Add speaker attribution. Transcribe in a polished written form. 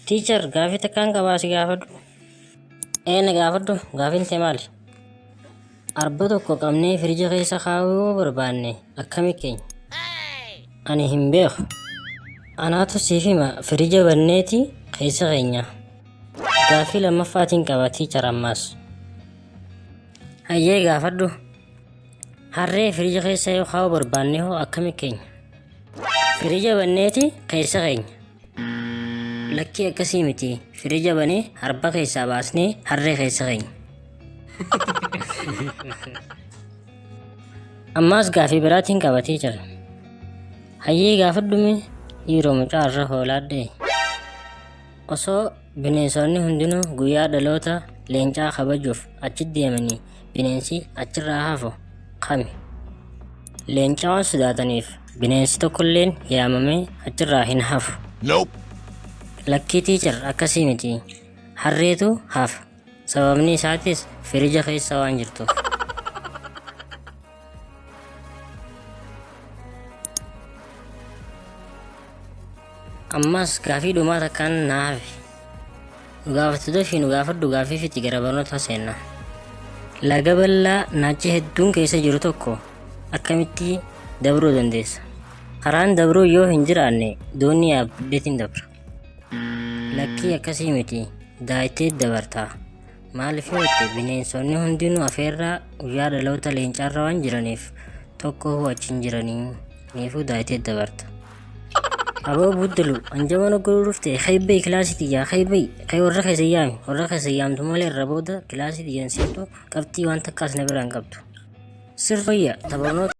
Speaker 1: Teacher gaafii takkaan qabaa si gaafadhu. Ee na gaafadhu gaafiin tee maali? Arba tokko qabnee firija keessa kaa'uu yoo barbaanne akkami keenya? Ani hin beeku. Anaatu siif hima firija banneeti keessa keenya. Gaafii lammaffaatiin qaba teacher ammaas. Hayyee gaafadhu. Harree firija keessa yoo kaa'uu barbaanne hoo akkami keenya? Firija banneeti keessa keenya. Lakkii akkasii miti. Firija banee arba keessaa baasnee harree keessa keenya. Ammaas gaafii biraatiin qabatee jira. Hayyee gaafadhu mee dhiiroo mucaa irra hoolaadhee. Osoo bineensonni hundinuu guyyaa dhaloota leencaa kabajuuf achi deemanii bineensi achirraa hafu kami? Leenca waan sodaataniif bineensi tokkolleen yaamamee achirraa hin hafu.
Speaker 2: Nope.
Speaker 1: Lakkii teacher akkasii miti. Harreetu hafa. Sababni isaatis firija keessa waan jirtuuf. Ammas gaafii dhumaa takkaan na hafe. Nu gaafattu dafii nu gaafadhu gaafii fixi gara barnootaa seenna. Laga bal'aa naachi hedduun keessa jiru tokko akkamitti dabruu dandeessa? Karaan dabruu yoo hin jiraanne doonii yaabbadheetiin dabra. Lakkii akkasii miti daayitee dabarta. Maaliif yoo jette bineensonni hundinuu afeerraa guyyaa dhaloota leencaarra waan jiraniif tokko hoo achi hin jiranii kanaafuu daayitee dabarta. Aboo buddalu anjama noggaruu dhufte kaybay kilaasii tiyyaa kaybay kay warra keessa yaami warra keessa yaamtu malee irra booda kilaasii tiyyan seentu qabxii waan takkaas na biraan qabdu. Sirriya tabarnoota.